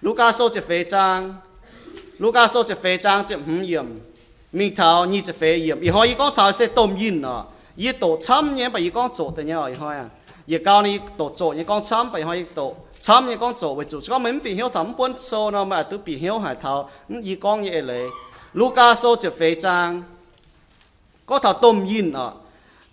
Lugaa Sou ziepc feix zaang, Lugaa Sou ziepc feix zaang ziepc hmz yiemc mingh taux nyic ziepc feix yiemc. Ih hnoi yie gorngv taux se domh yinh oc. Yie doqc camv nyei, mv baac yie gorngv zoqc deix nyei oc. Ih hnoi yietc gau ninh doqc zoqc nyei gorngv camv, mv baac ih hnoi yie doqc camv nyei gorngv zoqc, weic zuqc se gorngv meih mv bieqc hnyouv taux mv buonv sou nor, meih oix duqv bieqc hnyouv haic taux yie gorngv nyei eix leiz. Lugaa Sou ziepc feix zaang gorngv taux domh yinh oc.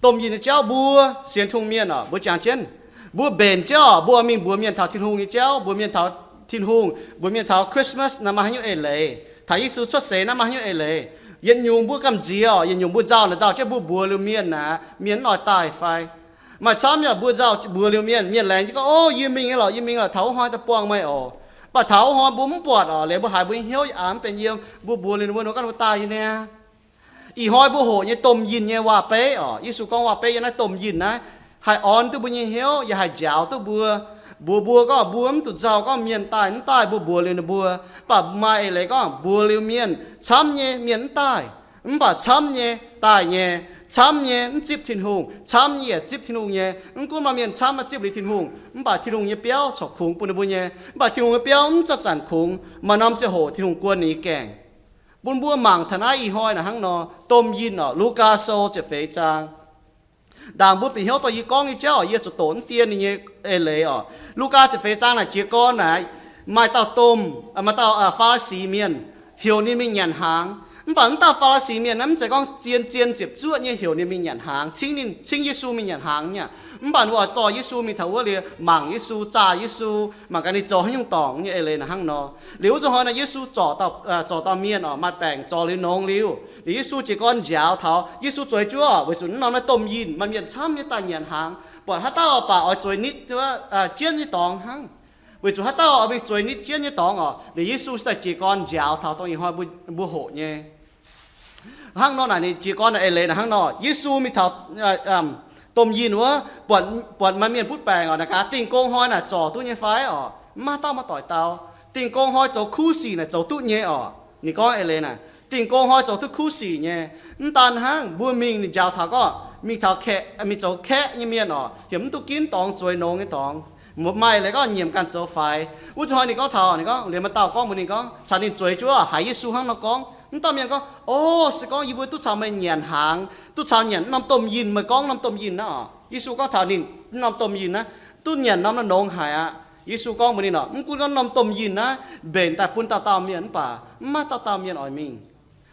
Domh yinh nyei jauv mbuo sienx Tin-Hungh mienh oc, mbuo jangx jienv, mbuo mbenc jienv oc, mbuo mingh mbuox mienh taux Tin-Hungh nyei jauv, mbuox mienh taux Tin-Hungh, mbuox mienh taux Christmas naaiv maaih haaix nyungc eix leiz, taux Yesu cuotv seix naaiv maaih haaix nyungc eix leiz. Yietc nyungc mbuo gamh nziex oc, yietc nyungc mbuo nzauh naaic nzauh jienv mbuo mbuox liuz mienh naaic, mienh mv oix daaih fai? Maaih camv yaac mbuo nzauh mbuox liuz mienh, mienh laengz jienv gorngv, O, yie mingh nyei lorqc, yie mingh lorqc, taux wuov hnoi daaih buangh meih oc. Mv baac taux wuov hnoi mbuo mv buatc oc, liuz mbuo haiz mbuo nyei hnyouv yaac mv benx yiem, mbuo mbuox liuz ninh mbuo, ninh mbuo gorngv ninh mbuo daaih nyei niaa. Ih hnoi mbuo hoqc nyei domh yinh nyei waac-beiv oc, Yesu gorngv waac-beiv yiem naaiv domh yinh naaiv haih orn duqv mbuo nyei hnyouv, yaac haih njaaux duqv mbuo, mbuox mbuo gorngv mbuo mv zuqc nzauh gorngv mienh daaih mv daaih, mbuo mbuox liuz ninh mbuo. Mv baac maaih eix leiz gorngv mbuox liuz mienh camv nyei mienh mv daaih, mv baac camv nyei daaih nyei, camv nyei mv zipv Tin-Hungh, camv nyei yaac zipv Tin-Hungh nyei. Mv gunv maaih mienh camv maiv zipv liuz Tin-Hungh, mv baac Tin-Hungh nyei biauv corc kungx bun ninh mbuo nyei. Mv baac Tin-Hungh nyei biauv mv zanc-zanc kungx, maaih norm ziangh hoc Tin-Hungh guon ninh nyei gaengh. Bun mbuo mangc taux naaiv ih hnoi naaic hnangv nor, domh yinh oc, Lugaa Sou ziepc feix zaang. Ndaangc mbuo bieqc hnyouv dorh yie gorngv nyei jauv oc, yie zuqc doqc mv dien ninh nyei eix leiz oc. Lugaa ziepc feix zaang naaic jiez gorn naaic, maaih dauh domh, maaih dauh Faa^li^si mienh heuc ninh mingh nyanc hnaangx. Mv baac wuov dauh Faa^li^si mienh naaiv mv zeiz gorngv zien-zien ziepc zuoqv nyei heuc ninh mingh nyanc hnaangx, cingv ninh, cingv Yesu mingh nyanc hnaangx nyei. Mv baac ninh mbuo oix dorh Yesu mingh taux wuov liuz mangc Yesu, zaah Yesu, mangc gaax ninh zoux haaix nyungc dorngc nyei eix leiz naaic hnangv nor. Liuz wuov zanc hnoi naaic Yesu zorc dauh, zorc dauh mienh oc, maaih baengc zorc liuz nongx liuz, liuz Yesu jiez gorn njaaux taux Yesu zueiz juov, weic zuqc naaiv norm naaiv domh yinh maaih mienh camv nyei daaih nyanc hnaangx, buatc haaix dauh baac oix zueiz nitv jienv nyei dorngx hnangv. Weic zuqc haaix dauh oix mingh zueiz nitv jienv nyei dorngx oc. Liuz Yesu se daaih jiez gorn njaaux taux dongh ih hnoi mbuo hoqc nyei. Hnangv nor naaic ninh jiez gorn eix leiz naaic hnangv nor, Yesu mingh taux domh yinh wuov, buatc maaih mienh butv baengc oc, naaic gaax, Dingh gong hnoi naaic zorc duqv nyei fai oc? Mv maaih dauh maaih doic dau. Dingh gong hnoi zoux kuv sic naaic zoux duqv nyei oc. Ninh gorngv eix leiz naaic, Dingh gong hnoi zoux duqv kuv sic nyei. Mv daan hnangv, mbuo mingh ninh njaaux taux gorngv mingh taux kaeqv, mingh zoux kaeqv nyei mienh oc, heuc mv duqv ginv dorngx zueiz nongx nyei dorngx. Maaih leiz gorngv nyiemc ganh zoux faix. Wuov zanc hnoi ninh gorngv taux, ninh gorngv liuz maaih dauh gorngv mbuox ninh gorngv caux ninh zueiz juov haiz Yesu hnangv nor gorngv. Mv dauh mienh gorngv, O, se gorngv yie mbuo duqv caux meih nyanc hnaangx, duqv caux nyanc norm domh yinh, meih gorngv norm domh yinh naaiv oc. Yesu gorngv taux ninh, Norm domh yinh naaiv duqv nyanc norm naaiv nongx haic aqv. Yesu gorngv mbuox ninh oc, Mv gunv gorngv norm domh yinh naaiv mbenc daaih bun dauh dauh mienh mv baac mv maaih dauh dauh mienh oix mingh.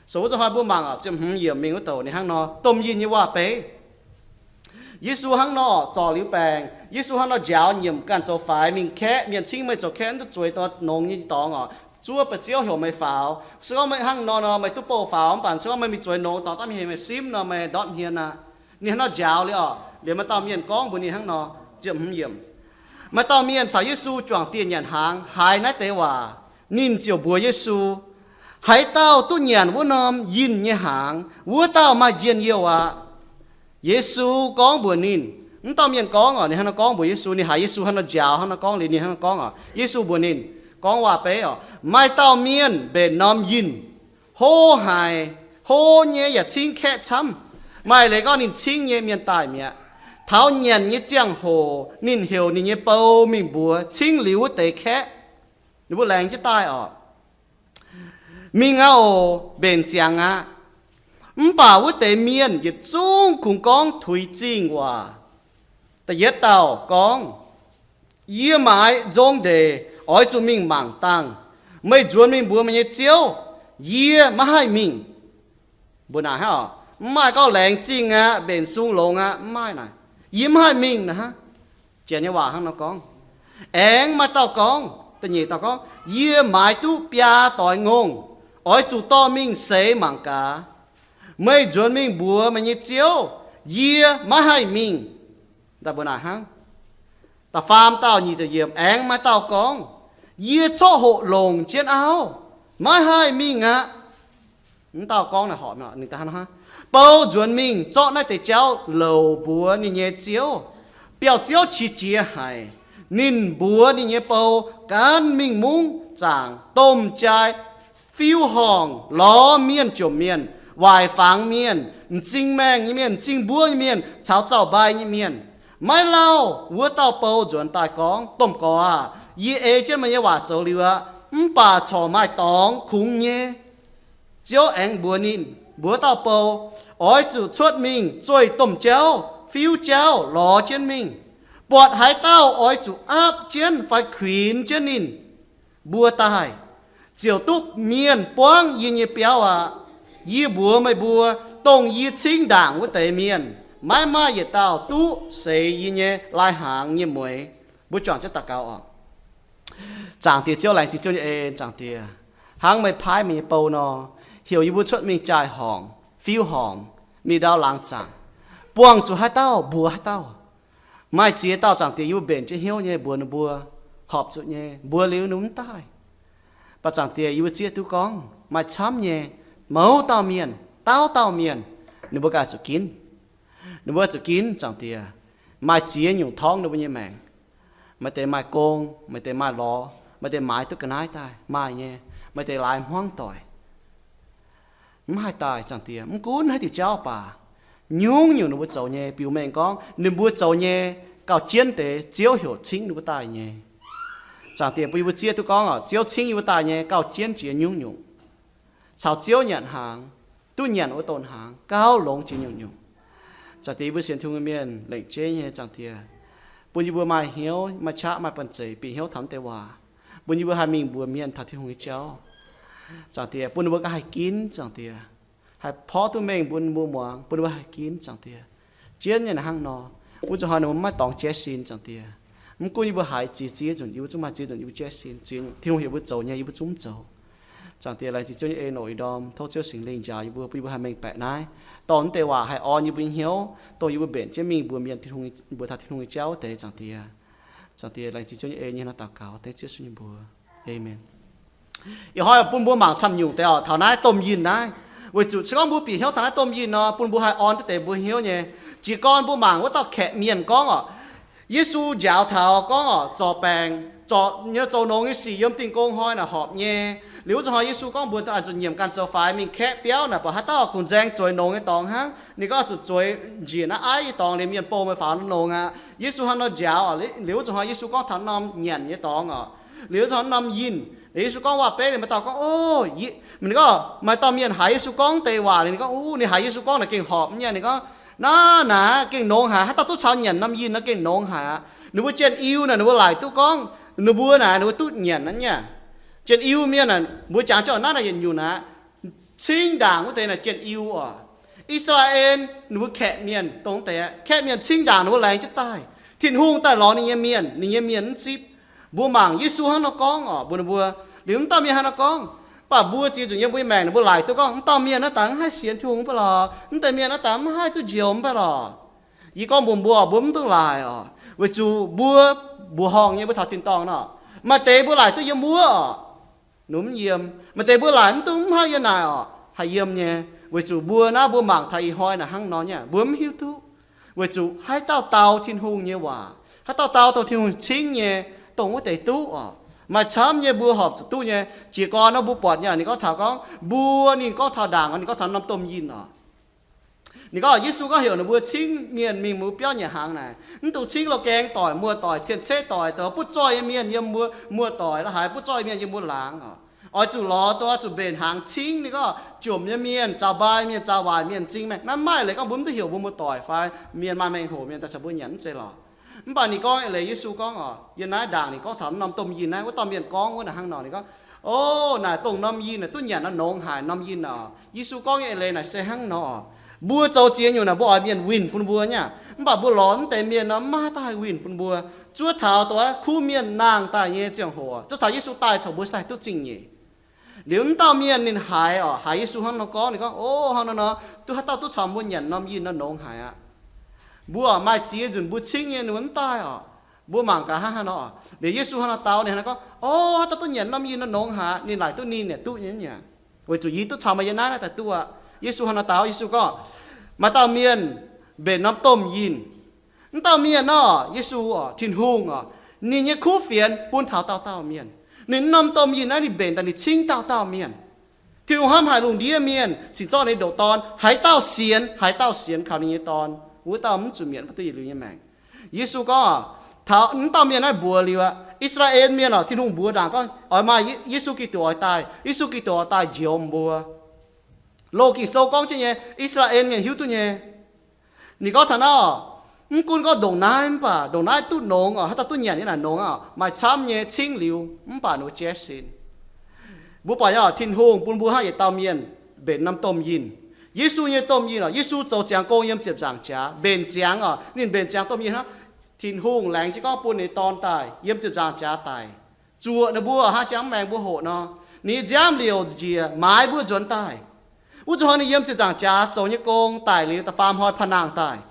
So wuov zanc hnoi mbuo mangc oc, ziepc hmz yiemc mingh wuov douc ninh hnangv nor, domh yinh nyei waac-beiv. Yesu hnangv nor zorc liuz baengc, Yesu hnangv nor njaaux nyiemc ganh zoux faix, mingh kaeqv mienh, cingv meih zoux kaeqv, mv duqv zueiz nongx nyei dorngx oc. Zuov ba'ziouv heuc meih faaux. Se gorngv meih hnangv nor nor, meih duqv bouh faaux, mv baac se gorngv meih mingh zueiz nongx dorngx, daav mingh heuc meih simv nor, meih ndortv hmien aqv. Ninh hnangv nor njaaux liuz oc, liuz maaih dauh mienh gorngv mbuox ninh hnangv nor, ziepc hmz yiemc, maaih dauh mienh caux Yesu juangc dieh nyanc hnaangx, haiz naaiv deix waac, ninh ziouc mbuox Yesu, Haaix dauh duqv nyanc wuov norm yinh nyei hnaangx, wuov dauh maaih njien-youh aqv. Yesu gorngv mbuox ninh, mv dauh mienh gorngv oc, ninh hnangv nor gorngv mbuox Yesu, ninh haiz Yesu hnangv nor njaaux, hnangv nor gorngv liuz, ninh hnangv nor gorngv oc. Yesu mbuox ninh, gorngv waac-beiv oc, Maaih dauh mienh mbenc norm yinh, hlo haic, hlo nyei yaac cingv kaeqv camv. Maaih leiz gorngv ninh cingv nyei mienh daaih mi'aqv. Taux nyanc nyei ziangh hoc ninh heuc ninh nyei bou mingh mbuox cingv liuz wuov deix kaeqv. Ninh mbuo laengz jienv daaih oc. Mingh aqv oc, mbenc ziangx aqv. Mv baac wuov deix mienh yietc zungv kungx gorngv tuix zingh waac. Da'yietv dauh gorngv, Yie maaiz nzong ndeic oix zuqc mingh mangc dangh. Meih nzuonx mingh mbuox meih nyei ziouv, yie maiv haih mingh. Mbuo naaic hnangv oc, mv maaih gorngv laengz zingh aqv, mbenc sung longx aqv, mv maaih naaic. Yie mv haih mingh naaic hnangv. Janx nyei waac hnangv nor gorngv. Aengx maaih dauh gorngv, da'nyeic dauh gorngv, Yie maaiz duqv biaa doix ngongh, oix zuqc dorh mingh seix mangc gaax. Meih nzuonx mingh mbuox meih nyei ziouv, yie maiv haih mingh. Daaih mbuo naaic hnangv. Da'faam dauh nyic ziepc yiemc, aengx maaih dauh gorngv, Yie corc hoqc longc jienv auv, maiv haih mingh aqv. Mv dauh gorngv naaic horpc, ninh daaih hnangv, Bou nzuonx mingh zorqv naaiv deix jauv louc mbuox ninh nyei ziouv, biauv-ziouv qiex jiez haic. Ninh mbuox ninh nyei bou, Gan mingh mungv zaangc domh jai, fiu horngc, lorz mienh jomc mienh, waaic fangx mienh, m'zing maengh nyei mienh, m'zing mbuov nyei mienh caux zaux-mbai nyei mienh. Maiv lauh wuov dauh bou nzuonx daaih gorngv, Domh Gorx aah! Yie ei jienv meih nyei waac zoux liuz aqv. Mv baac corc maaih dorngx kungx nyei. Ziouv aengx mbuox ninh, mbuox dauh bou, Oix zuqc cuotv mingh zueih domh jauv, fiuv jauv lorz jienv mingh. Buatc haaix dauh oix zuqc aapv jienv fai kuinx jienv ninh mbuo daaih, ziouc duqv mienh buangv yie nyei biauv aqv. Yie mbuox meih mbuo, dongh yie cingv ndaangc wuov deix mienh, maiv maaih yietc dauh duqv seix yie nyei lai-hnaangx nyei mueix. Mbuo juangc jienv daux gaux oc. Zaangc Diex Ziouv, laengz zingh Ziouv nyei en. Zaangc Diex, hnangv meih paaiv meih nyei bou nor, heuc yie mbuo cuotv mingh jaai-horngc, fiuv horngc, mingh ndau laangz zaangc, buangh zuqc haaix dauh mbuox haaix dauh. Maaih ziex dauh, Zaangc Diex, yie mbuo mbenc jienv hnyouv nyei mbuox ninh mbuo, horpc zuqc nyei, mbuox liuz ninh mv daaih. Mv baac Zaangc Diex, yie mbuo zieqv duqv gorngv maaih camv nyei, mouz dauh mienh, dauh dauh mienh, ninh mbuo ganh zuqc ginv. Ninh mbuo zuqc ginv, Zaangc Diex. Maaih ziex nyungc torngv ninh mbuo nyei maengc. Maaih deix maaih gong, maaih deix maaih lorz, maaih deix maaiz duqv ga'naaiv daaih, maaih nyei, maaih deix laaix hmuangv doic. Mv haih daaih, Zaangc Diex, mv gunv haaix diuc jauv baac, nyungc-nyungc ninh mbuo zoux nyei, biux mengh gorngv ninh mbuo zoux nyei gauh jienv deix Ziouv heuc cingv ninh mbuo daaih nyei. Zaangc Diex, bun yie mbuo zieqv duqv gorngv oc, Ziouv cingv yie mbuo daaih nyei gauh jienv jiex nyungc-nyungc, caux Ziouv nyanc hnaangx, duqv nyanc wuov donx hnaangx, gauh longx jiex nyungc-nyungc. Zaangc Diex, yie mbuo sienx Tin-Hungh nyei mienh lengc jeiv nyei, Zaangc Diex, bun yie mbuo maaih hnyouv, maaih qaqv, maaih banh zeic bieqc hnyouv taux naaiv deix waac. Bun yie mbuo haih mingh mbuox mienh taux Tin-Hungh nyei jauv, Zaangc Diex, bun ninh mbuo ganh haih ginv, Zaangc Diex. Haih porv duqv mengh bun ninh mbuo muangx, bun ninh mbuo haih ginv, Zaangc Diex. Jienv nyei naaic hnangv nor, wuov zuqc hnoi ninh mbuo maiv dorngx jaiv sin, Zaangc Diex. Mv gunv yie mbuo haiz ziex zieqv nzunc, yie mbuo zungv maaih ziex nzunc yie mbuo jaiv sin, ziex nyungc Tin-Hungh heuc mbuo zoux nyei, yie mbuo zungv mv zoux. Zaangc Diex, laengz zingh Ziouv nyei en oc. Ih ndorm tov Ziouv Singx Lingh njaaux yie mbuo, bun yie mbuo haih mengh baeqc naaiv, dorh naaiv deix waac haih orn yie mbuo nyei hnyouv, dongh yie mbuo mbenc jienv mingh mbuox mienh Tin-Hungh, mbuox taux Tin-Hungh nyei jauv wuov deix, Zaangc Diex. Zaangc Diex, laengz zingh Ziouv nyei en nyei nor daux gaux dengv Ziouv Yesu nyei mbuox. Aamen. Ih hnoi bun mbuo mangc camv nyungc deix oc, taux naaiv domh yinh naaiv. Weic zuqc se gorngv mbuo bieqc hnyouv taux naaiv domh yinh nor, bun mbuo haih orn duqv deix mbuo hnyouv nyei. Jiez gorn mbuo mangc wuov dauh kaeqv mienh gorngv oc, Yesu njaaux taux gorngv oc, zorc baengc, zorc nyei zoux nongx nyei sic yiem Dingh Gong Hnoi naaic horpc nyei. Liuz wuov zuqc hnoi Yesu gorngv mbuox zuqc nyiemc ganh zoux faix mingh kaeqv biauv naaic, buatc haaix dauh kungx nzaeng zueiz nongx nyei dorngx hnangv. Ninh gorngv zuqc zueiz njiec naaiv aiv nyei dorngx liuz mienh bouh meih faaux nongx aqv. Yesu hnangv nor njaaux oc. Liuz wuov zuqc hnoi Yesu gorngv taux norm nyanc nyei dorngx oc. Liuz wuov zuqc hnoi norm yinh. Liuz Yesu gorngv waac-beiv liuz maaih dauh gorngv, o, ninh gorngv maaih dauh mienh haiz Yesu gorngv deix waac liuz ninh gorngv, o, ninh haiz Yesu gorngv naaic gengh horpc nyei. Ninh gorngv, naaiv naaic gengh nongx haic, haaix dauh duqv caux nyanc norm yinh nor gengh nongx haic aqv. Ninh mbuo jien-iu naaic ninh mbuo laaic duqv gorngv ninh mbuo naaic ninh mbuo duqv nyanc naaiv nyei. Jien-iu mienh naaic mbuo jangx jienv naaiv naaic yietc nyungc aqv. Cingv ndaangc wuov deix naaic jien-iu oc. I^saa^laa^en ninh mbuo kaeqv mienh dongh deix aqv. Kaeqv mienh cingv ndaangc ninh mbuo laengz jienv daaih. Tin-Hungh daaih lorz ninh nyei mienh, ninh nyei mienh mv zipv. Mbuo mangc Yesu hnangv nor gorngv oc, mbuox ninh mbuo, liuz mv dauh mienh hnangv nor gorngv. Mv baac mbuo ziex nzunc yiem mbuo nyei maengc ninh mbuo laaic duqv gorngv, mv dauh mienh naaiv daaih mv haih sienx Tin-Hungh mv baac lorqc, mv deix mienh naaiv daaih mv haih duqv njoux mv baac lorqc. Yie gorngv mbuox mbuo, mbuo mv dungx laaic oc, weic zuqc mbuo mbuoqc horngh nyei mbuo taux tin-dorngh nor, maaih deix mbuo laaic duqv yiem wuov oc, ninh mv yiem. Maaih deix mbuo laaic mv dungx mv haih yiem naaic oc, haih yiem nyei. Weic zuqc mbuo naaiv mbuo mangc taux ih hnoi naaic hnangv nor nyei, mbuo mv hiuv duqv. Weic zuqc haaix dauh dau Tin-Hungh nyei waac, haaix dauh dau dongh Tin-Hungh cingv nyei, dongh wuov deix duqv oc. Maaih camv nyei mbuo horpc zuqc duqv nyei. Jiez gorn nor mbuo buatc nyei, ninh gorngv taux gorngv mbuo, ninh gorngv taux ndaangc, ninh gorngv taux norm domh yinh oc. Ninh gorngv Yesu gorngv heuc ninh mbuo cingv mienh mingh mbuo biauv nyanc hnaangx naaic, mv dungx cingv loz-gaeng doic, muoz-doic, cien-ceqv doic, doix butv zoih nyei mienh yiem mbuo, muoz-doic la'haaix butv zoih mienh yiem mbuo laangz oc. Oix zuqc lorz dongh oix zuqc mbenc hnaangx cingv. Ninh gorngv jomc nyei mienh, zaux mbai mienh, zaux waaic mienh cingv maengh. Naaiv maaih leiz gorngv mbuo mv duqv heuc mbuo muoz-doic fai mienh maaih mengh hoc mienh daaih caux mbuo nyanc mv zeiz lorqc. Mv baac ninh gorngv eix leiz Yesu gorngv oc, yiem naaiv ndaangc ninh gorngv taux norm domh yinh naaiv, wuov dauh mienh gorngv wuov naaic hnangv nor, ninh gorngv, o, naaic dongh norm yinh naaic duqv nyanc nor nongx haic norm yinh oc. Yesu gorngv nyei eix leiz naaic se hnangv nor oc. Mbuo zoux ziex nyungc naaic mbuo oix mienh winh bun mbuo nyei, mv baac mbuo lorz mv deix mienh nor mv maaih dauh haih winh bun mbuo. Zuov taux dongh wuov kuv mienh nangh daaih nyei ziangh hoc, zuov taux Yesu daaih caux mbuo se haih duqv zingh nyeic. Liuz mv dauh mienh ninh haiz oc, haiz Yesu hnangv nor gorngv, ninh gorngv, o, hnangv nor nor duqv haaix dauh duqv caux mbuo nyanc norm yinh nor nongx haic aqv. Mbuo maaih ziex nzunc mbuo cingv nyei ninh mbuo mv daaih oc. Mbuo mangc gaax hnangv haaix nor. Liuz Yesu hnangv nor dau ninh hnangv nor gorngv, o, haaix dauh duqv nyanc norm yinh nor nongx haic aqv, ninh laaic duqv ninh yaac duqv nyei. Weic zuqc yie duqv caux meih yiem naaiv naaiv daaih duqv aqv. Yesu hnangv nor dau, Yesu gorngv, maaih dauh mienh mbenc norm domh yinh. Mv dauh mienh nor, Yesu oc, Tin-Hungh oc, ninh nyei kuv fienx bun taux dauh dauh mienh. Ninh norm domh yinh naaiv ninh mbenc daaih ninh cingv dauh dauh mienh. Tin-Hungh hnamv haic lungh ndiev mienh, cingx zorqv ninh ndoqc Dorn. Haaix dauh sienx, haaix dauh sienx kaux ninh nyei Dorn, wuov dauh mv zuqc mietc, mv baac duqv yietc liuz nyei maengc. Yesu gorngv, taux mv dauh mienh naaiv mbuox liuz aqv, I^saa^laa^en Mienh orqc, Tin-Hungh mbuox ndaangc gorngv oix maaih Ye-, Yesu Giduc oix daaih. Yesu Giduc oix daaih njoux mbuo. Loz Ging-Sou gorngv jienv nyei, I^saa^laa^en Mienh hiuv duqv nyei. Ninh gorngv taux naaiv orqc, mv gunv gorngv ndongc naaiv mv baac ndongc naaiv duqv nongx orqc, haaix dauh duqv nyanc nyei naaic nongx orqc, maaih camv nyei cingv liuz mv baac ninh mbuo jaiv sin. Mbuo buatc nyei orqc, Tin-Hungh bun mbuo hnangv yietc dauh mienh mbenc norm domh yinh. Yesu nyei domh yinh orqc, Yesu zoux ziangx gong yiem ziepc nzaangc jaax, mbenc ziangx orqc, ninh mbenc ziangx domh yinh hnangv. Tin-Hungh laengz jienv gorngv bun ninh Dorn daaih yiem ziepc nzaangc jaax daic, zuoqc ninh mbuo, hnangv jangx maengx mbuo hoqc nor. Ninh nyei nziaamv liouc njiec maaiz mbuo nzuonx daaih. Wuov zuqc hnangv ninh yiem ziepc nzaangc jaax zoux nyei gong daic liuz, da'faam hnoi pa'naangh daaih.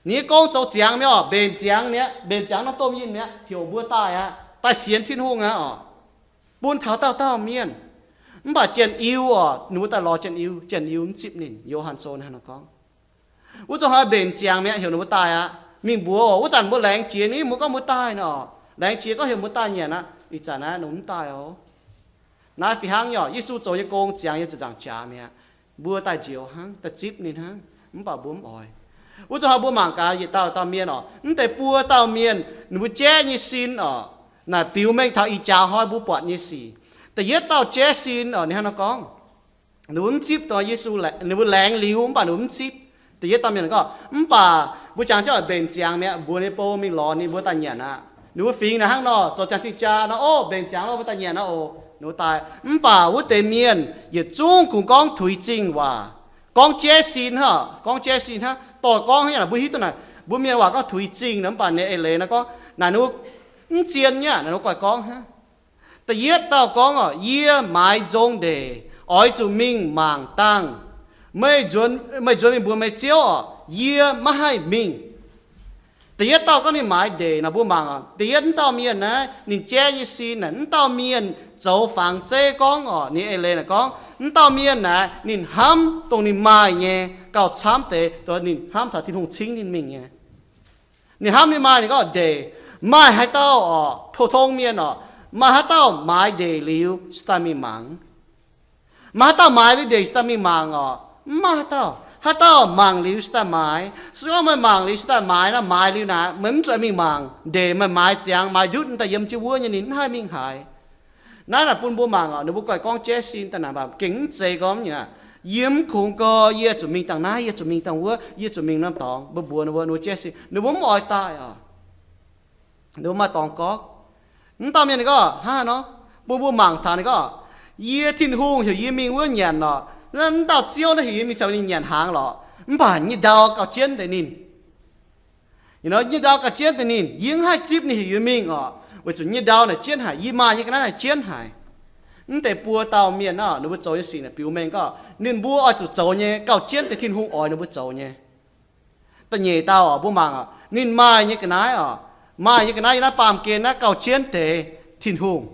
Ninh nyei gong zoux ziangx mi'aqv orqc, mbenc ziangx mi'aqv, mbenc ziangx norm domh yinh mi'aqv, heuc mbuo daaih aqv, daaih sienx Tin-Hungh aqv orqc, bun taux dauh dauh mienh. Mv baac Janx-Iu orqc, ninh mbuo daaih lorz Janx-Iu, Janx-Iu mv zipv ninh. Yo^han Sou naaiv nor gorngv, wuov zuqc hnoi mbenc ziangx mi'aqv, heuc ninh mbuo daaih aqv. Mingh mbuox wuov zanc mbuo laengz jiex ni, mbuo gorngv mbuo daaih nor orqc, laengz jiex gorngv heuc mbuo daaih nyanc aqv. Ih zanc naaiv ninh mbuo mv daaih oc. Naaiv fih hnangv nyei orqc, Yesu zoux nyei gong ziangx yiem ziepc nzaangc jaax mi'aqv. Mbuo daaih njoux hnangv, daaih zipv ninh hnangv, mv baac mbuo mv oix. Wuov zuqc hnoi mbuo mangc gaax yietc dauh dauh mienh orqc, mv deix buo dauh mienh ninh mbuo jaiv nyei sin orqc, naaic biux mengh taux ih jaax hnoi mbuo buatc nyei sic. Da'yietv dauh jaiv sin orqc, ninh hnangv nor gorngv, ninh mbuo mv zipv dongh Yesu, ninh mbuo laengz liuz mv baac ninh mbuo mv zipv. Da'yietv dauh mienh gorngv, mv baac mbuo jangx jienv oix mbenc ziangx mi'aqv, mbuox ninh bou mingh lorz ninh mbuo daaih nyanc aqv. Ninh mbuo fingx naaic hnangv nor, zoux ziangx cing-jaa nor, o, mbenc ziangx nor, mbuo daaih nyanc nor oc. Ninh mbuo daaih, mv baac wuov deix mienh yietc zungv kungx gorngv tuix zingh waac, gorngv jaiv sin hnangv, gorngv jaiv sin hnangv, dorh gorngv hnangv naaic, mbuo hiuv duqv naaic, mbuo mienh waac gorngv tuix zingh nor, mv baac ninh eix leiz nor gorngv naaic ninh mbuo mv zien nyei, naaic ninh mbuo guaih gorngv hnangv. Da'yietv dauh gorngv orqc, yie maaiz nzong ndeic, oix zuqc mingh mangc dangh. Meih nzuonx, meih nzuonx mingh mbuox meih ziouv orqc, yie maiv haih mingh. Da'yietv dauh gorngv ninh maaiz ndeic nor, mbuo mangc orqc, da'yietv dauh mienh naaiv ninh jaiv nyei sin naaic, mv dauh mienh zoux fangx zeiv gorngv orqc, ninh eix leiz naaic gorngv, mv dauh mienh naaic ninh hnamv dongh ninh maaih nyei gauh camv deix, dongh ninh hnamv taux Tin-Hungh cingv ninh mingh nyei. Ninh hnamv ninh maaih, ninh gorngv ndeic. Maaih haaix dauh orqc, pou-tong mienh orqc, maaih haaix dauh maaiz ndeic liuz se daaih mingh mangc? Maaih haaix dauh maaiz liuz ndeic se daaih mingh mangc orqc? Mv maaih haaix dauh. Haaix dauh mangc liuz se daaih maaiz. Se gorngv meih mangc liuz se daaih maaiz nor, maaiz liuz naaic meih mv zuqc mingh mangc. Ndeic meih maaiz ziangx, maaiz ndutv daaih yiem jienv wuov nyei, ninh mv haih mingh haaix. Naaiv naaic bun mbuo mangc orqc, ninh mbuo guaih gorngv jaiv sin daaih naaic, mv baac gengh mv zeiz gorngv nyei aqv. Yie mv kungx gorngv yie zuqc mingh dangh naaiv, yie zuqc mingh dangh wuov, yie zuqc mingh norm dorngx. Mbuo mbuox ninh mbuo, ninh mbuo jaiv sin, ninh mbuo mv oix daaih orqc. Ninh mbuo maaih dorngx gorngv. Mv dauh mienh ninh gorngv hnangv haaix nor, bun mbuo mangc taux ninh gorngv, yie, Tin-Hungh heuc yie mingh wuov nyanc orqc, mv dauh ziouv naaiv heuc yie mingh caux ninh nyanc hnaangx lorqc, mv baac nyei ndau gauh jienv deix ninh. Nyei ndau gauh jienv deix ninh, yie mv haih zipv ninh heuc yie mingh orqc, weic zuqc nyei ndau naaic jienv haic, yie maaih nyei ga'naaiv naaic jienv haic. Mv deix buo dauh mienh nor, ninh mbuo zoux nyei sic naaic biux mengh gorngv ninh mbuo oix zuqc zoux nyei gauh jienv deix Tin-Hungh oix ninh mbuo zoux nyei. Da'nyeic dauh orqc, mbuo mangc orqc, ninh maaih nyei ga'naaiv orqc, maaih nyei ga'naaiv yiem naaiv baamh gen naaiv gauh jienv deix Tin-Hungh.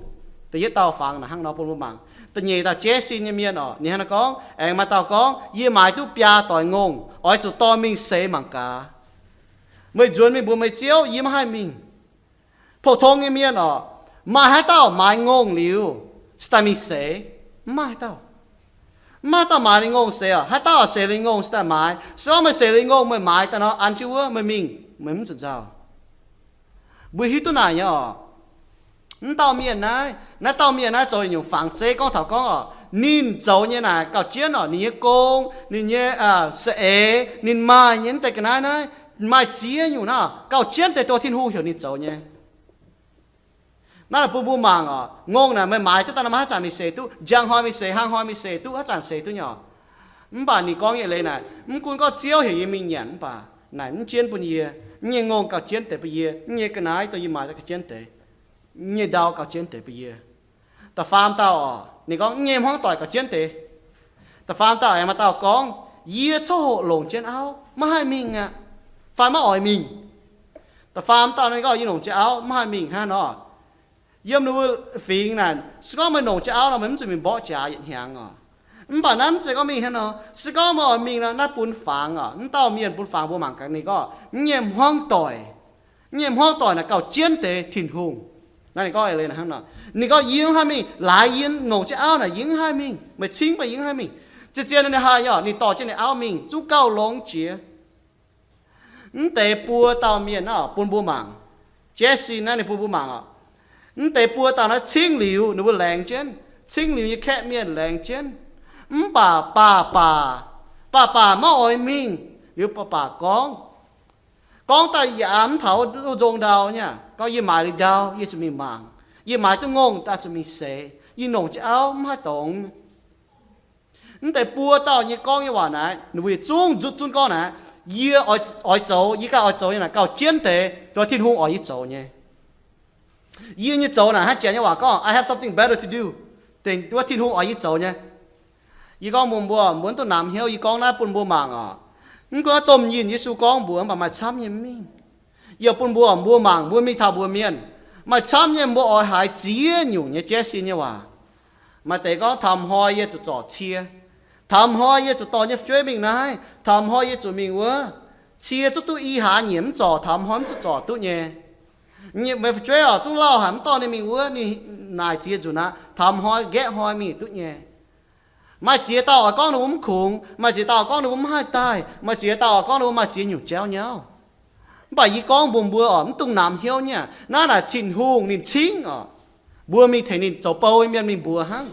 Da'yietv dauh fangx naaic hnangv nor bun mbuo mangc. Da'nyeic dauh jaiv sin nyei mienh orqc, ninh hnangv naaiv gorngv, aengx maaih dauh gorngv, yie maaiz duqv biaa doix ngongh, oix zuqc dorh mingh seix mangc gaax. Meih nzuonx mingh mbuox meih ziouv, yie maiv haih mingh. Pou-tong nyei mienh orqc, maaih haaix dauh maaiz ngongh liuz se daaih mingh seix? Mv maaih haaix dauh. Mv maaih haaix dauh maaiz liuz ngongh seix orqc. Haaix dauh seix liuz ngongh se daaih maaiz. Se gorngv meih seix liuz ngongh meih maaiz daaih nor, an jienv wuov meih mingh, meih mv zuqc nzauh. Mbuo hiuv duqv naaic nyei orqc. Mv dauh mienh naaiv, naaiv dauh mienh naaiv zoux nyungc fangx zeiv gorngv taux gorngv orqc, ninh zoux nyei naaic gauh jienv orqc, ninh nyei gong, ninh nyei saeng-eix, ninh maaih nyei mv deix ga'naaiv naaiv, maaih ziex nyungc naaiv gauh jienv deix dongh Tin-Hungh heuc ninh zoux nyei. Naaiv bun mbuo mangc orqc, ngongh naaic meih maaiz duqv daaih nor, maiv haaix zanc mingh seix duqv, njang hnoi mingh seix, hlang hnoi mingh seix duqv, haaix zanc seix duqv nyei orqc. Mv baac ninh gorngv nyei leiz naaic, mv gunv gorngv Ziouv heuc yie mingh nyanc, mv baac naaic mv jienv bun yie. Mv nyei ngongh gauh jienv deix bun yie, mv nyei ga'naaiv dongh yie maaiz daaih gauh jienv deix, mv nyei ndau gauh jienv deix bun yie. Da'faam dauh orqc, ninh gorngv, mv nyei hmuangv doic gauh jienv deix. Da'faam dauh aengx maaih dauh gorngv, yie coqv hoqc longc jienv auv, maiv haih mingh aqv, fai maiv oix mingh. Da'faam dauh ninh gorngv, yie longc jienv auv, maiv haih mingh hnangv nor. Yiem ninh mbuo fingx naaic, se gorngv meih longc jienv auv nor, meih mv zuqc mingh mborqv jaax yietc hnyangx orqc. Mv baac naaiv mv zeiz gorngv mingh hnangv nor. Se gorngv meih oix mingh nor, naaiv bun fangx orqc. Mv dauh mienh bun fangx mbuo mangc gaax ninh gorngv, mv nyei hmuangv doic, mv nyei hmuangv doic naaic gauh jienv deix Tin-Hungh. Naaiv ninh gorngv eix leiz naaic hnangv nor. Ninh gorngv, yie mv haih mingh. Laaix yie longc jienv auv naaic, yie mv haih mingh. Meih cingv baac yie mv haih mingh. Zien-zien ninh haih nyei orqc, ninh dorh jienv ninh auv mingh, zungv gauh longx jiex. Mv deix buo dauh mienh naaiv bun mbuo mangc. Jaiv sin naaiv ninh bun mbuo mangc orqc. Mv deix buo dauh naaiv cingv liuz ninh mbuo laengz jienv, cingv liuz nyei kaeqv mienh laengz jienv. Mv baac baac baac, baac baac maiv oix mingh. Liuz baac baac gorngv, gorngv daaih yaac mv taux wuov nzong ndau nyei, gorngv, Yie maaiz liuz ndau yie zuqc mingh mangc. Yie maaiz duqv ngongh daaih zuqc mingh seix. Yie nongc jienv auv mv haih dongz. Mv deix buo dauh nyei gorngv nyei waac naaiv, ninh mbuo yietc zungv nzutv zunv gorngv naaiv, Yie oix, oix zoux, yie ganh oix zoux nyei naaic gauh jienv deix, duqv Tin-Hungh oix yie zoux nyei. Yie nyei zoux naaic hnangv Janx nyei waac gorngv, I have something better to do, dengc duqv Tin-Hungh oix yie zoux nyei. Yie gorngv mbuox mbuo, mbuo mv dungx namx hnyouv, yie gorngv naaiv bun mbuo mangc oc. Mv gunv domh yinh Yesu gorngv mbuox, mv baac maaih camv nyei mv mingh. Yie bun mbuo, mbuo mangc, mbuo mingh taux mbuox mienh, maaih camv nyei mbuo oix haiz ziex nyungc nyei jaiv sin nyei waac. Maaih deix gorngv, Taux hnoi yie zuqc zorc cie. Taux hnoi yie zuqc dorh nyei fu'jueiv mingh naaiv. Taux hnoi yie zuqc mingh wuov. Cie zungv duqv i hlaax nyiec mv zorc, taux hnoi mv zuqc zorc duqv nyei. Meih fu'jueiv oc, zungv lauh haic mv dorh ninh mingh wuov, ninh naaic ziex nzunc aqv, taux hnoi nqaeqv hnoi mingh duqv nyei. Maaih ziex dauh oix gorngv ninh mbuo mv kungx, maaih ziex dauh oix gorngv ninh mbuo mv haih daaih, maaih ziex dauh oix gorngv ninh mbuo maaih ziex nyungc jauv nyauv. Mv baac yie gorngv mbuox mbuo oc, mv dungx namx hnyouv nyei aqv. Naaiv naaic Tin-Hungh ninh cingv oc. Mbuo mingh tengx ninh zoux bou nyei mienh mingh mbuox hnangv.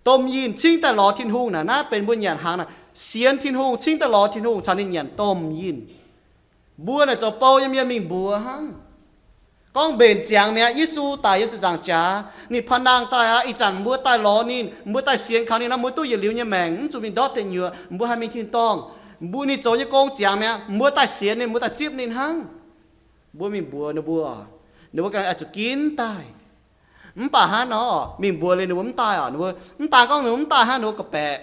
Domh yinh cingv daaih lorz Tin-Hungh naaic, naaiv benx mbuo nyanc hnaangx naaic, sienx Tin-Hungh, cingv daaih lorz Tin-Hungh caux ninh nyanc domh yinh. Mbuo naaic zoux bou nyei mienh mingh mbuox hnangv. Gorngv mbenc ziangx mi'aqv, Yesu daic yiem ziepc nzaangc jaax, ninh paan-nangh daaih aqv. Ih zanc mbuo daaih lorz ninh, mbuo daaih sienx kaux ninh nor, mbuo duqv yietc liuz nyei maengc, mv zuqc mingh ndortv deic nyuoqc, mbuo haih mingh tin-dorngh. Mbuo ninh zoux nyei gong ziangx mi'aqv, mbuo daaih sienx ninh, mbuo daaih zipv ninh hnangv. Mbuo mingh mbuox ninh mbuo, ninh mbuo ganh oix zuqc ginv daaih. Mv baac hnangv nor, mingh mbuox liuz ninh mbuo mv daaih oc. Ninh mbuo mv daaih, gorngv ninh mbuo mv daaih hnangv, ninh mbuo gorqv-baeqc.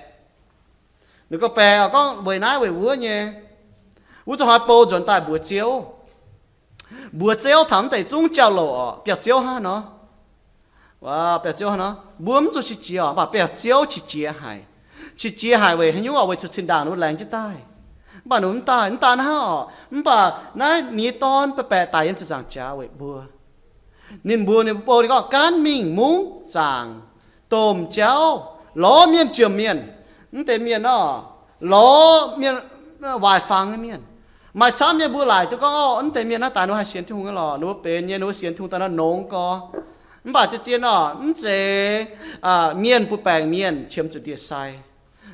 Ninh gorqv-baeqc oc, gorngv weic naaiv weic wuov nyei. Wuov zuqc hnoi bou nzuonx daaih mbuox Ziouv. Mbuox Ziouv taux mv deix zungv jauv-louc oc, biauv-ziouv hnangv nor. Biauv-ziouv hnangv nor, mbuo mv zuqc qiex jiez oc, mv baac biauv-ziouv qiex jiez haic. Qiex jiez haic weic haaix nyungc oc? Weic zuqc zinh ndaangc ninh mbuo laengz jienv daaih. Mv baac ninh mv daaih, mv daaih hnangv oc. Mv baac naaiv ninh nyei Dorn baeqc baeqc daic yiem ziepc nzaangc jaax weic mbuo. Ninh mbuox ninh mbuo bou, ninh gorngv, Gaanv mingh mungv zaangc domh jauv, lorz mienh jomc mienh. Mv deix mienh nor, lorz mienh waaic fangx nyei mienh. Maaih camv nyei mbuo laaic duqv gorngv, Orqv, mv deix mienh naaiv daaih ninh mbuo haih sienx Tin-Hungh nyei lorqc. Ninh mbuo benx nyei, ninh mbuo sienx Tin-Hungh daaih nor nongx gorx. Mv baac zien-zien nor, mv zeiz mienh butv baengc mienh qiemx zuqc ndie-sai.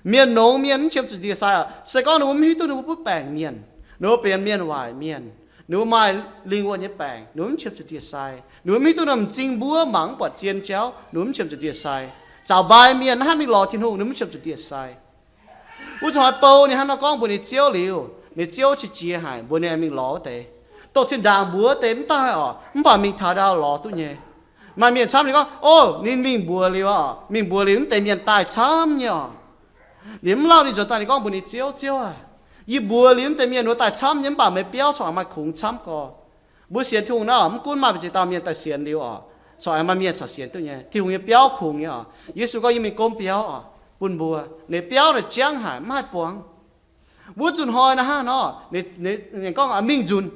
Mienh nongx mienh mv qiemx zuqc ndie-sai oc. Se gorngv ninh mbuo mv hiuv duqv ninh mbuo butv baengc mienh, ninh mbuo benx mienh waaic mienh, ninh mbuo maaih lingh wuonh nyei baengc, ninh mbuo mv qiemx zuqc ndie-sai. Ninh mbuo mv hiuv duqv norm m'zing mbuov mangc mv buatc zien jauv, ninh mbuo mv qiemx zuqc ndie-sai. Zaux mbaaix mienh hnangv mingh lorz Tin-Hungh, ninh mbuo mv qiemx zuqc ndie-sai. Wuov zuqc hnoi bou ninh hnangv nor gorngv mbuox ninh ziouv liuz, ninh ziouv qiex jiez haic, mbuox ninh mingh lorz wuov deix. Dongh zinh ndaangc mbuox deix mv daaih oc, mv baac mingh taux ndau lorz duqv nyei. Maaih mienh camv ninh gorngv, Ov, ninh mingh mbuox liuz oc, mingh mbuox liuz mv deix mienh daaih camv nyei oc. Ninh mv lauh ninh nzuonx daaih ninh gorngv mbuox ninh ziouv, Ziouv aac, yie mbuox liuz mv deix mienh wuov daaih camv nyei, mv baac meih biauv corc maaih kungx camv gorx. Mbuo sienx Tin-Hungh naaiv oc, mv gunv maaih ziex dauh mienh daaih sienx liuz oc, corc maaih mienh corc sienx duqv nyei. Tin-Hungh nyei biauv kungx nyei oc. Yesu gorngv, Yie mingh gomv biauv oc, bun mbuo. Ninh biauv naaic jangv haic, mv haih buangv. Wuov zuqc hnoi naaiv hnangv nor, ninh gorngv, Mingh nzunc.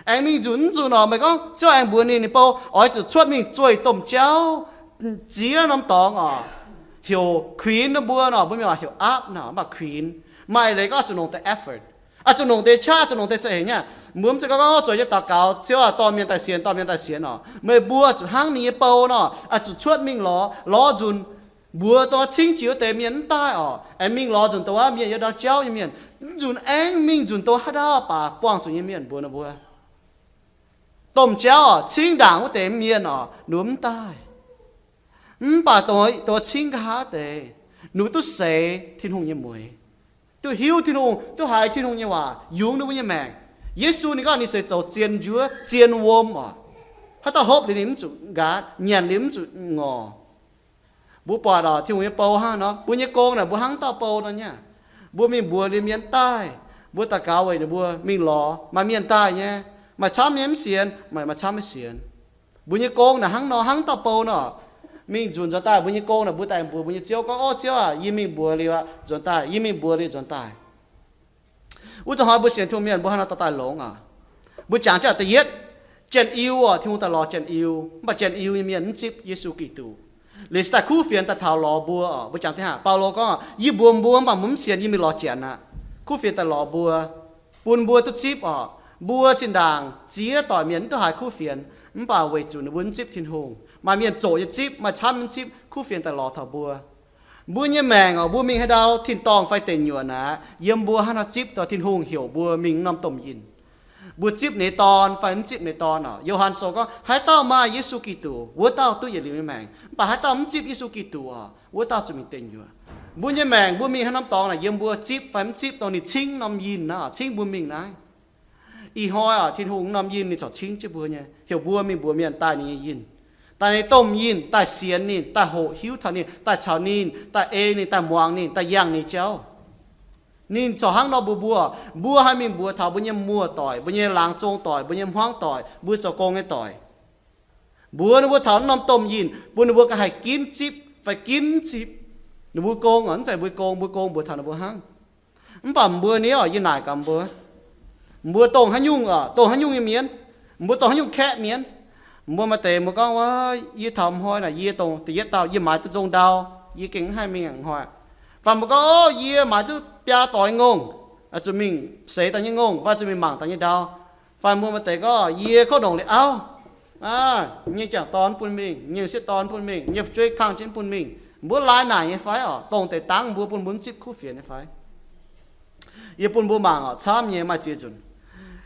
Aengx mingh nzunc, mv nzunc oc, meih gorngv, Ziouv aengx mbuox ninh, ninh bou, Oix zuqc cuotv mingh zueih domh jauv ziex norm dorngx oc, heuc kuinx ninh mbuo nor, mbuo mienh waac heuc aapv nor, mv baac kuinx. Maaih leiz gorngv oix zuqc longc deix effort, oix zuqc longc deix qaqv, oix zuqc longc deix za'eix nyei. Mbuo mv zeiz gorngv zueiz nyei daux gaux, Ziouv aac, dorh mienh daaih sienx, dorh mienh daaih sienx oc. Meih mbuo zuqc hnangv ninh nyei bou nor, oix zuqc cuotv mingh lorz, lorz nzunc, mbuox dongh cingv jiex wuov deix mienh mv daaih oc, aengx mingh lorz nzunc dongh wuov mienh yiem ndau jauv nyei mienh, nzunc aengx mingh nzunc dongh haaix dauh baac buangh zuqc nyei mienh mbuox ninh mbuo. Domh jauv oc, cingv ndaangc wuov deix mienh oc, ninh mbuo mv daaih. Mv baac dongh, dongh cingv nqa'haav deix, ninh mbuo duqv seix Tin-Hungh nyei mueix, duqv hiuv Tin-Hungh, duqv haiz Tin-Hungh nyei waac yungz ninh mbuo nyei maengc. Yesu ninh gorngv ninh se zoux zien njuov, zien wuom oc. Haaix dauh hopv liuz ninh mv zuqc nqaatv, nyanc liuz mv zuqc ngorc. Mbuo buatc oc, Tin-Hungh nyei bou hnangv nor, mbuo nyei gong naaic mbuo hnangv dauh bou nor nyei. Mbuo mingh mbuox liuz mienh daaih, mbuo daux gaux weic ninh mbuo mingh lorz, maaih mienh daaih nyei, maaih camv nyei mv sienx, maaih, maaih camv maiv sienx. Mbuo nyei gong naaic hnangv nor, hnangv dauh bou nor. Mingh nzunc nzuonx daaih mbuo nyei gong naaic, mbuo daaih mbuox mbuo nyei ziouv gorngv, Orv, Ziouv aac, yie mingh mbuox liuz aqv, nzuonx daaih, yie mingh mbuox liuz nzuonx daaih. Wuov zanc hnoi mbuo sienx Tin-Hungh mienh mbuo hnangv nor dorh daaih longx oc. Mbuo jangx jienv da'yietv, Janx-Iu oc, Tin-Hungh daaih lorz Janx-Iu, mv baac Janx-Iu nyei mienh mv zipv Yesu Giduc. Liuz se daaih kuv fienx daaih taux lorz mbuo oc. Mbuo jangx da'nyeic, Baulo gorngv, Yie mbuox mbuo, mv baac mbuo mv sienx, yie mingh lorz Janx aqv. Kuv fienx daaih lorz mbuo, bun mbuo duqv zipv oc. Mbuo zinh ndaangc ziex doic mienh mv duqv haiz kuv fienx, mv baac weic zuqc ninh mbuo mv zipv Tin-Hungh. Maaih mienh zoqc nyei zipv, maaih camv mv zipv, kuv fienx daaih lorz taux mbuo. Mbuo nyei maengc oc, mbuo mingh haaix ndau, tin-dorngh fai deic nyuoqc naaic, yiem mbuo hnangv nor zipv dongh Tin-Hungh heuc mbuo mingh norm domh yinh. Mbuo zipv ninh nyei Dorn fai mv zipv ninh nyei Dorn oc. Yo^han Sou gorngv, haaix dauh maaih Yesu Giduc, wuov dauh duqv yietc liuz nyei maengc. Mv baac haaix dauh mv zipv Yesu Giduc oc, wuov dauh zuqc mingh deic nyuoqc. Mbuo nyei maengc mbuo mingh haaix norm dorngx naaic, yiem mbuo zipv fai mv zipv dongh ninh cingv norm yinh naaiv, cingv mbuo mingh naaiv. Ih hnoi oc, Tin-Hungh norm yinh ninh corc cingv jienv mbuo nyei, heuc mbuo mingh mbuox mienh daaih ninh nyei yinh, daaih ninh domh yinh, daaih sienx ninh, daaih hoqc hiuv taux ninh, daaih caux ninh, daaih ei ninh, daaih muangx ninh, daaih yangh ninh jauv. Ninh corc hnangv nor mbuox mbuo. Mbuo haih mingh mbuox taux mbuo nyei muoz-doic, mbuo nyei laangz zong doic, mbuo nyei hmuangv doic, mbuo zoux gong nyei doic, mbuox ninh mbuo taux norm domh yinh, bun ninh mbuo ganh haih ginv zipv fai ginv zipv ninh mbuo gong oc. Mv zeiz mbuo gong, mbuo gong mbuox taux ninh mbuo hnangv. Mv baac mbuo ni oc, yie naaic gaax mbuo, mbuo dongh haaix nyungc oc, dongh haaix nyungc nyei mienh, mbuo dongh haaix nyungc kaeqv mienh. Mbuo maaih deix mbuo gorngv, Wuov, yie taux hnoi naaic yie dongh da'yietv dauh, yie maaiz duqv nzong ndau, yie gengh mv haih mingh hnoi. Fai mbuo gorngv, Ov, yie maaiz duqv biaa doix ngongh, zuqc mingh seix daaih nyei ngongh, fai zuqc mingh mangc daaih nyei ndau. Fai mbuo maaih deix gorngv, Yie kov nongc liuz auv, nyei jangc dorn mv bun mingh, nyei sieqv dorn mv bun mingh, nyei fu'jueiv kangh jienv mv bun mingh. Mbuo laai naaic nyei fai oc, dongh deix dangv mbuo bun mbuo mv zipv kuv fienx nyei fai? Yie bun mbuo mangc oc, camv nyei maaih ziex nzunc.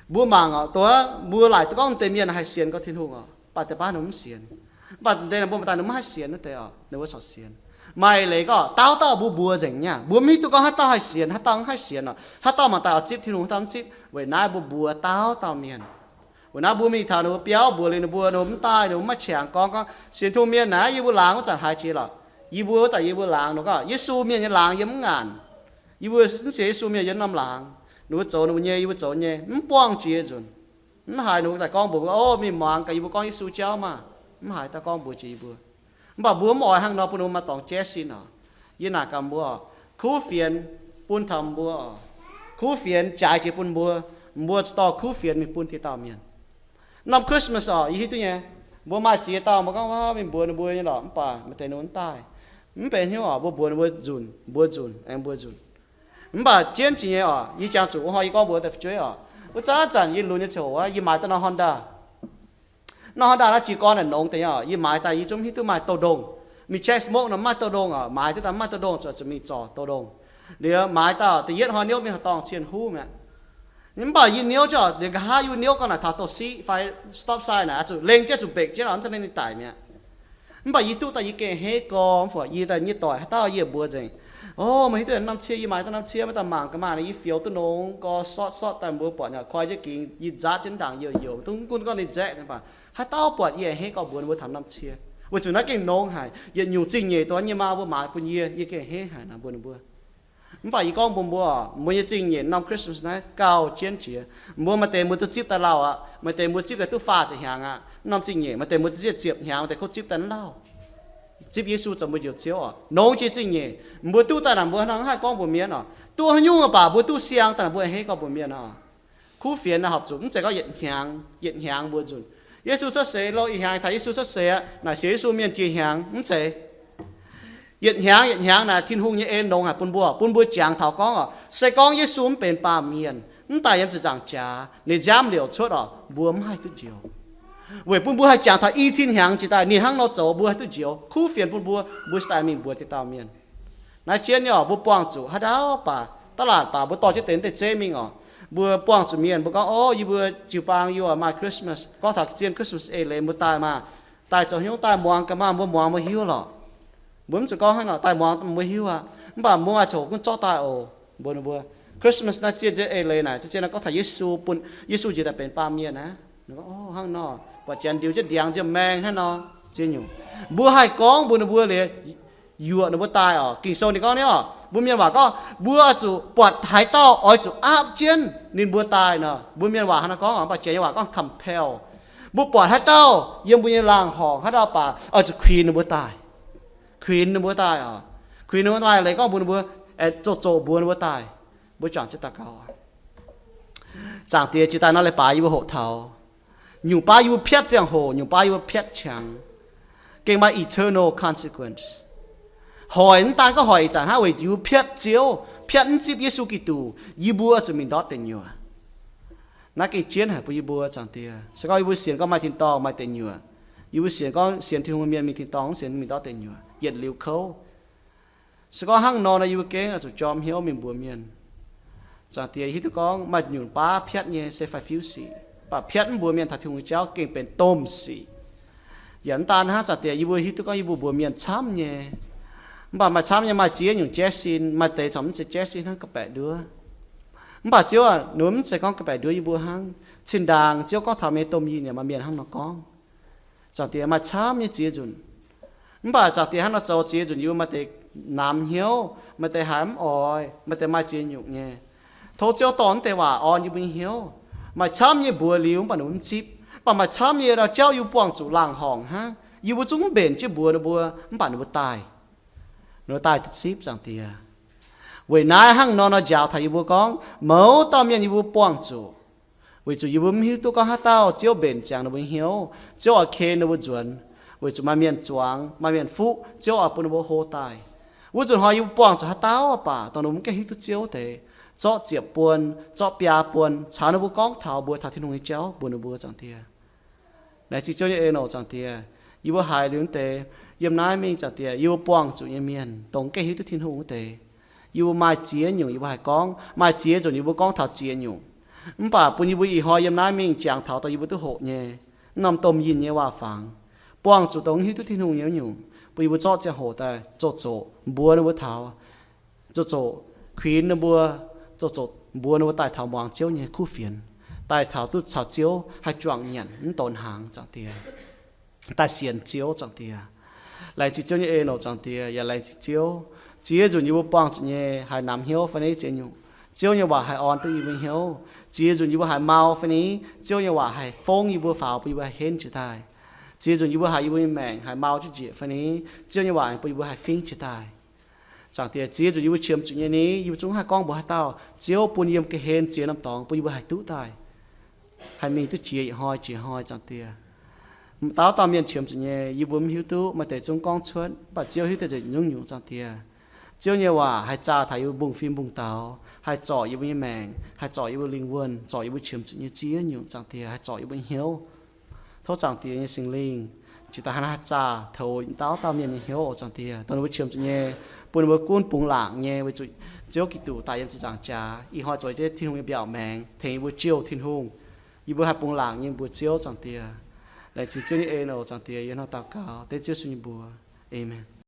Mbuo mangc oc, dongh mbuo laaic duqv gorngv deix mienh haih sienx gorx Tin-Hungh oc, mv baac deix baav ninh mv sienx. Mv baac deix mbuo maaih daaih ninh mv haih sienx wuov deix oc, ninh mbuo corc sienx. Maaih leiz gorngv dauh dauh mbuo mbuox nzengc nyei, mbuo mv hiuv duqv gorngv haaix dauh haih sienx, haaix dauh mv haih sienx oc, haaix dauh mangc daaih oix zipv Tin-Hungh, haaix dauh mv zipv. Weic naaiv mbuo mbuox dauh dauh mienh. Weic naaiv mbuo mingh taux ninh mbuo biauv, mbuox liuz ninh mbuo, ninh mbuo mv daaih, ninh mbuo maiv qangx gorngv, gorngv sienx Tin-Hungh mienh naaic, yie mbuo laangz wuov zanc haiz jiex lorqc. Yie mbuo wuov zanc yie mbuo laangz, ninh gorngv Yesu mienh nyei laangz yie mv ngaanc. Yie mbuo mv sienx Yesu mienh yiem norm laangz. Ninh mbuo zoux ninh mbuo nyei, yie mbuo zoux nyei, mv buangh jiex nzunc. Mv haiz ninh mbuo daaih gorngv mbuox mbuo, Ov, mingh muangx gaax yie mbuo gorngv Yesu jauv maah! Mv haiz daaih gorngv mbuox jiex yie mbuo. Mv baac mbuo mv oix hnangv nor, bun ninh mbuo maaih dorngx jaiv sin oc. Yie naaic gaax mbuo oc, kuv fienx bun taux mbuo oc, kuv fienx jaaix jiex bun mbuo, mbuo dorh kuv fienx mingh bun ziex dauh mienh. Norm Christmas oc, yie hiuv duqv nyei, mbuo maaih ziex dauh mbuo gorngv, Wuov, mingh mbuox ninh mbuo nyei lorqc, mv baac maaih deix ninh mbuo mv daaih. Mv benx hnyouv oc, mbuo mbuox ninh mbuo nzunc, mbuox nzunc, aengx mbuox nzunc. Mv baac jienv jiex nyei oc, yie jangx zuqc wuov hnoi yie gorngv mbuox deix fu'jueiv oc, wuov zanc zanc yie lunx nyei ziangh hoc yie maaiz daaih norm Honda. Norm Honda naaiv jiez gorn naaic nongx deix nyei oc, yie maaiz daaih yie zungv hiuv duqv maaih douh ndongh. Mingh Chain Smoke nor mv maaih douh ndongh oc, maaiz duqv daaih mv maaih douh ndongh, zuqc zuqc mingh zorc douh ndongh. Liuz maaiz daaih da'yietv hnoi niouv mingh haaix dorngh cien huv mi'aqv. Mv baac yie niouv jienv oc, liuz nqa'haav yie niouv gorngv naaic taux douh siqv fai stop sign naaic, zuqc lengh jienv zuqc mbekc jienv oc, mv zeiz ninh daic mi'aqv. Mv baac yie duqv daaih yie gengh hei gorx, mv baac yie daaih nyei doic haaix dauh yie mbuox nzengc, Ov, meih hiuv duqv norm cie, yie maaiz daaih norm cie, maiv daaih mangc ga'maah, yie fioux duqv nongx gorx, sortv sortv daaih mbuo buatc nyei, koi jienv gingx, yie nzaatv jienv ndaangc youc youc, dongh gunv gorngv ninh nzaeqv, mv baac haaix dauh buatc yie hei gorx mbuox ninh mbuo taux norm cie. Weic zuqc naaiv gengh nongx haic, yietc nyungc zingh nyeic dongh nyei maa mbuo maaiz bun yie, yie gengh hei haic nor mbuox ninh mbuo. Mv baac yie gorngv mbuox mbuo oc, mbuo nyei zingh nyeic norm Christmas naaiv gauh jienv jiex. Mbuo maaih deix mbuo duqv zipv daaih lauh aqv, maaih deix mbuo zipv daaih duqv faah ziepc hnyangx aqv. Norm zingh nyeic maaih deix mbuo duqv zipv ziepc hnyangx, maaih deix kov zipv daaih lauh. Zipv Yesu zoux mbuo njoux Ziouv oc. Nongx jiex zingh nyeic, mbuo duqv daaih naaic mbuo hnangv haih gorngv mbuox mienh oc. Duqv haaix nyungc mv baac mbuo duqv siang daaih naaic mbuo hei gorngv mbuox mienh oc. Kuv fienx naaiv horpc zuqc mv zeiz gorngv yietc hnyangx yietc hnyangx mbuo nzunc. Yesu cuotv seix lo ih hnyangx taux Yesu cuotv seix aqv naaic sienx Yesu mienh jiex hnyangx, mv zeiz. Yietc hnyangx yietc hnyangx naaic Tin-Hungh nyei en longx haic bun mbuo, bun mbuo jangx taux gorngv oc, se gorngv Yesu mv benx baamh mienh, mv daaih yiem ziepc nzaangc jaax, ninh nziaamv liouc cuotv oc, mbuo mv haih duqv njoux. Weic bun mbuo haih jangx taux i cin hnyangx jiex daaih ninh hnangv nor zoux mbuo haih duqv njoux. Kuv fienx bun mbuo, mbuo se daaih mingh mbuox ziex dauh mienh. Naaiv jienv nyei oc, mbuo buangh zuqc haaix dauh baac, daav laatc baac mbuo dorh jienv deix mv deix zeiv mingh oc. Mbuo buangh zuqc mienh mbuo gorngv, Ov, yie mbuo jiu-baang yie maaih Christmas, gorngv taux zien Christmas eix leiz mbuo daaih maah, daaih zoux hnyouv daaih muangx ga'maah mbuo muangx mbuo hiuv lorqc. Mbuo mv zuqc gorngv hnangv nor, daaih muangx mbuo hiuv aqv. Mv baac mbuo maaih coc gunv zorqv daaih oc, mbuox ninh mbuo, Christmas naaiv zien nziex eix leiz naaic, zien nor gorngv taux Yesu bun, Yesu njiec daaih benx baamh mienh aqv. Hnangv nor, buatc janx ndiux jienv ndiangx nziemh maeng hnangv nor, ziex nyungc. Mbuo haih gorngv mbuox ninh mbuo liuz, yuoqc ninh mbuo daaih oc. Ging-Sou ninh gorngv nyei oc, mbuo mienh waac gorngv, mbuo zuqc buatc haaix dauh oix zuqc aapv jienv ninh mbuo daaih nor, mbuo mienh waac hnangv nor gorngv oc, mv baac janx nyei waac gorngv compel. Mbuo buatc haaix dauh yiem mbuo nyei laangh horngc haaix dauh baac oix zuqc kuinx ninh mbuo daaih. Kuinx ninh mbuo daaih oc. Kuinx ninh mbuo daaih leiz gorngv mbuox ninh mbuo, zoux zoqc mbuox ninh mbuo daaih. Mbuo juangc jienv daux gaux. Zaangc Diex, jiex daaih naaiv leiz-baaix yie mbuo hoqc taux, nyungc baav yie mbuo piatv ziangh hoc, nyungc baav yie mbuo piatv qangx, gengh maaih eternal consequence. Hoic, mv daan gorngv hoic ih zanc hnangv, weic yie mbuo piatv Ziouv, piatv mv zipv Yesu Giduc, yie mbuo zuqc mingh ndortv deic nyuoqc. Naaiv gengh jienv haic bun yie mbuo, Zaangc Diex. Se gorngv yie mbuo sienx gorngv maaih tin-dorngh maaih deic nyuoqc, yie mbuo sienx gorngv sienx Tin-Hungh mienh mingh tin-dorngh, mv sienx mingh ndortv deic nyuoqc, yietc liuz kouv. Se gorngv hnangv nor nor, yie mbuo gengh oix zuqc jorm hnyouv mingh mbuox mienh. Zaangc Diex, hiuv duqv gorngv maaih nyungc baav piatv nyei se fai fiuv sic, mv baac piatv mv mbuox mienh taux Tin-Hungh nyei jauv gengh benx domh sic. Yaac mv daan hnangv, Zaangc Diex, yie mbuo hiuv duqv gorngv yie mbuo mbuox mienh camv nyei, mv baac maaih camv nyei maaih ziex nyungc jaiv sin, maaih deix corc mv zeiz jaiv sin hnangv, ga'baeqc nduov. Mv baac Ziouv aac, ninh mbuo mv zeiz gorngv ga'baeqc nduov yie mbuo hnangv. Zinh ndaangc Ziouv gorngv taux meih nyei domh yinh yaac maaih mienh hnangv nor gorngv. Zaangc Diex, maaih camv nyei ziex nzunc. Mv baac Zaangc Diex, hnangv nor zoux ziex nzunc yie mbuo maaih deix namx hnyouv, maaih deix haiz mv oix, maaih deix maaih ziex nyungc nyei. Tov Ziouv dorh naaiv deix waac orn yie mbuo nyei hnyouv. Maaih camv nyei mbuox liuz mv baac ninh mbuo mv zipv. Mv baac maaih camv nyei nor jauv yie mbuo buangh zuqc laangh horngc hnangv, yie mbuo zungv mv mbenc jienv mbuox ninh mbuo, mv baac ninh mbuo daaih, ninh mbuo daaih duqv zipv, Zaangc Diex. Weic naaiv hnangv nor nor njaaux taux yie mbuo gorngv mouz dauh mienh yie mbuo buangh zuqc, weic zuqc yie mbuo mv hiuv duqv gorngv haaix dauh Ziouv mbenc ziangx ninh mbuo nyei hnyouv, Ziouv oix ken ninh mbuo nzuonx. Weic zuqc maaih mienh zuangx, maaih mienh fuqv, Ziouv oix bun ninh mbuo hlo daaih. Wuov nzunc hnoi yie mbuo buangh zuqc haaix dauh baac dongh ninh mbuo mv gaengh hiuv duqv Ziouv deix, zorqv ziepc buonc, zorqv biaa buonc caux ninh mbuo gorngv taux mbuox taux Tin-Hungh nyei jauv mbuox ninh mbuo, Zaangc Diex. Laengz zingh Ziouv nyei en oc, Zaangc Diex. Yie mbuo haiz liuz wuov deix, yiem naaiv mingh, Zaangc Diex, yie mbuo buangh zuqc nyei mienh dongh gaengh hiuv duqv Tin-Hungh wuov deix, yie mbuo maaih ziex nyungc yie mbuo haih gorngv, maaih ziex nzunc yie mbuo gorngv taux ziex nyungc. Mv baac bun yie mbuo ih hnoi yiem naaiv mingh jangx taux dongh yie mbuo duqv hoqc nyei, mv norm domh yinh nyei waac-fangx, buangh zuqc dongh hiuv duqv Tin-Hungh nyei nyungc, bun yie mbuo zorqv ziangh hoc daaih zoux zoqc mbuox ninh mbuo taux, zoux zoqc kuinx ninh mbuo, zoux zoqc mbuox ninh mbuo daaih taux muangx Ziouv nyei kuv fienx, daaih taux duqv caux Ziouv haih juangc nyanc mv donx hnaangx, Zaangc Diex, daaih sienx Ziouv, Zaangc Diex. Laengz zingh Ziouv nyei en oc, Zaangc Diex, yaac laengz zingh Ziouv. Ziex nzunc yie mbuo buangh zuqc nyei haih namx hnyouv fai niv ziex nyungc, Ziouv nyei waac haih orn duqv yie mbuo hnyouv. Ziex nzunc yie mbuo haih mau fai niv, Ziouv nyei waac haih fongv yie mbuo faaux bun yie mbuo haih henv jiez daaih. Ziex nzunc yie mbuo haih yie mbuo nyei maengc haih mau jienv njiec fai niv, Ziouv nyei waac bun yie mbuo haih fingv jiez daaih. Zaangc Diex, ziex nzunc yie mbuo qiemx zuqc nyei niv, yie mbuo zungv haih gorngv mbuox haaix dauh, Ziouv bun yiem ga'hlen ziex norm dorngx bun yie mbuo haih duqv daaih, haih mingh duqv jiex ih hnoi jiex hnoi, Zaangc Diex. Dauh dauh mienh qiemx zuqc nyei, yie mbuo mv hiuv duqv, maaih deix zungv gorngv cuotv, mv baac Ziouv hiuv deix nzengc nyungc-nyungc, Zaangc Diex. Ziouv nyei waac haih zaah taux yie mbuo mbungv-fim mbungv daux, haih zorc yie mbuo nyei maengc, haih zorc yie mbuo lingh wuonh, zorc yie mbuo qiemx zuqc nyei ziex nyungc, Zaangc Diex, haih zorc yie mbuo hnyouv. Tov Zaangc Diex nyei Singx Lingh jiex daaih hnangv naaiv haih zaah taux dauh dauh mienh nyei hnyouv oc, Zaangc Diex, dongh ninh mbuo qiemx zuqc nyei, bun ninh mbuo gunv bungx laangc nyei, weic zuqc Ziouv Giduc daic yiem ziepc nzaangc jaax, ih hnoi zoux jienv Tin-Hungh nyei mbiaauc maengx tengx yie mbuo jouh Tin-Hungh. Yie mbuo haih bungx laangc nyei mbuox Ziouv, Zaangc Diex. Laengz zingh Ziouv nyei en oc, Zaangc Diex, yie hnangv daux gaux dengv Ziouv Yesu nyei mbuox. Aamen.